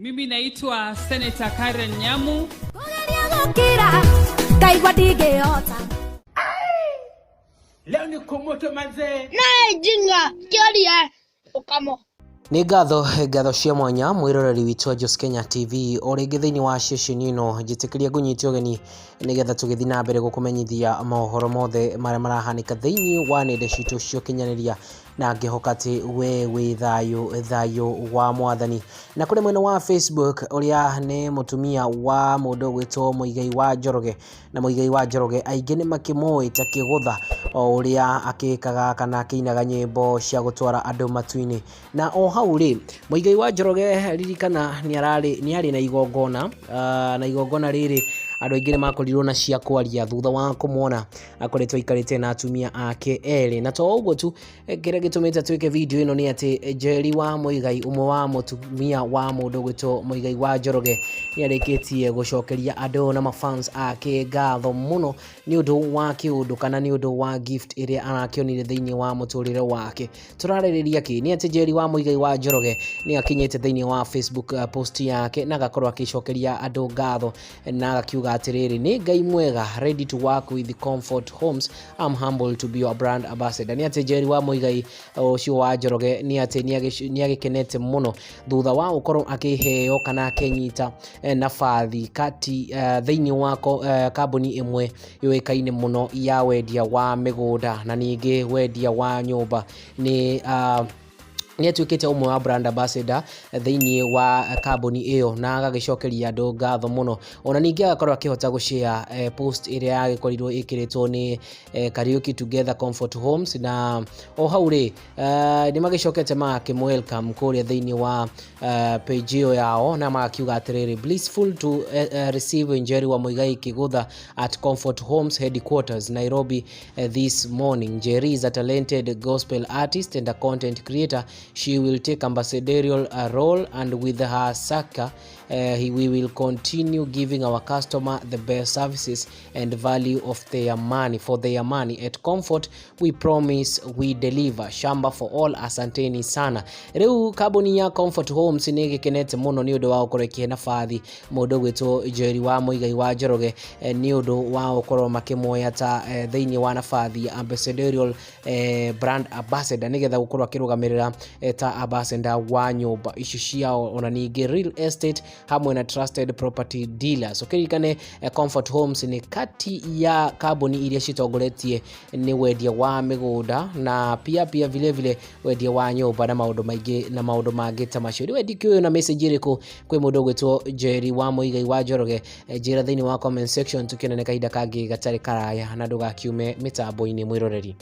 Mimi naitwa Senator Karen Nyamu. Kũgeria gũkira ngaigua ndingĩhota. Leo ni kumoto manzee. Naye jinga kĩoria ũkamo. Nĩ ngatho ngatho cia mwanya mwĩroreri witũ wa Jos Kenya TV o rĩngĩ thĩinĩ wa ceceni ĩno. Njĩtĩkĩria ngũnyite ũgeni nĩgetha tũgĩthiĩ na mbere gũkũmenyithia mohoro mothe marĩa marahanĩka thĩinĩ wa nenda citũ cia ũkinyanĩria, na ngĩhoka atĩ we wĩ thayũ, thayũ wa Mwathani. Na kũrĩ mwena wa Facebook, ũrĩa nĩ mũtumia wa mũndũ ũgwĩtwo Mũigai wa Njoroge, na Mũigai wa Njoroge aingĩ nĩ makĩmũĩ ta kĩgũtha o ũrĩa akĩkaga kana akĩinaga nyĩmbo cia gũtwara andũ matu-inĩ. Na o hau rĩ, Mũigai wa Njoroge, ririkana nĩ arĩ na igongona, na igongona rĩrĩ andũ aingĩ nĩ makorirwo na cia kwaria thutha wa kũmwona akoretwo aikarĩte na atumia ake erĩ. Na to ũguo tu, kĩrĩa gĩtũmĩte twĩke video ĩno nĩ atĩ Njeri wa Mũigai, ũmwe wa mũtumia wa mũndũ ũgwĩtwo Mũigai wa Njoroge, nĩ arĩkĩtie gũcokeria andũ na mafans ake ngatho mũno nĩ ũndũ wa kĩũndũ kana nĩ ũndũ wa gift ĩrĩa arakĩonire thĩinĩ wa mũtũrĩre wake. Tũrarĩrĩria kĩ? Nĩ atĩ Njeri wa Mũigai wa Njoroge nĩ akinyĩte thĩinĩ wa Facebook post yake na agakorwo akĩcokeria andũ ngatho na agakiuga atĩrĩrĩ, "Nĩ Ngai mwega, ready to work with Comfort Homes. I'm humble to be your brand ambassador." Nĩ atĩ Njeri wa Mũigai ũcio wa Njoroge nĩ atĩ nĩ agĩkenete mũno thutha wa gũkorwo akĩheo kana akĩnyita nabathi kati thĩinĩ wa kambuni ĩmwe yũĩkaine mũno ya wendia wa mĩgũnda na ningĩ wendia wa nyũmba. Nĩ atuĩkĩte ũmwe wa brand ambassador thĩinĩ wa kambuni ĩyo na agagĩcokeria andũ ngatho mũno. Ona ningĩ agakorwo akĩhota gũshare post ĩrĩa yagĩkorirwo ĩkĩrĩtwo nĩ Kariuki Together Comfort Homes. Na o hau rĩ, nĩ magĩcokete magakĩ welcome kũrĩa thĩinĩ wa page ĩyo yao na magakiuga atĩrĩrĩ, "Blissful to receive Njeri wa Muigai Kigutha at Comfort Homes headquarters, Nairobi, this morning. Njeri is a talented gospel artist and a content creator. She will take ambassadorial role, and with her succor we will continue giving our customer the best services and value of their money for their money. At Comfort, we promise, we deliver. Shamba for all. Asanteni sana." Rĩu kambuni ya Comfort Homes nĩ ĩgĩkenete mũno nĩ ũndũ wa gũkorwo ĩkĩhe nabathi mũndũ ũgwĩtwo Njeri wa Mũigai wa Njoroge, nĩ ũndũ wa gũkorwo makĩmuoya ta thĩinĩ wa nabathi ya ambassadorial brand ambassador, nĩgetha gũkorwo akĩrũgamĩrĩra ta ambassador wa nyũmba ici ciao, ona ningĩ real estate hamwe na trusted property dealers. Ũkĩririkane Comfort Homes nĩ kati ya kambuni iria citongoretie nĩ wendia wa mĩgũnda na pia pia vile vile wendia wa nyũmba na maũndũ maingĩ na maũndũ mangĩ ta macio. Rĩu ndikĩũĩ na message ĩrĩkũ kwĩ mũndũ ũgwĩtwo Njeri wa Mũigai wa Njoroge. Njĩra thĩinĩ wa comment section, tũkĩonane kahinda kangĩ gatarĩ karaya, na ndũgakiume mĩtambo-inĩ, mwĩroreri.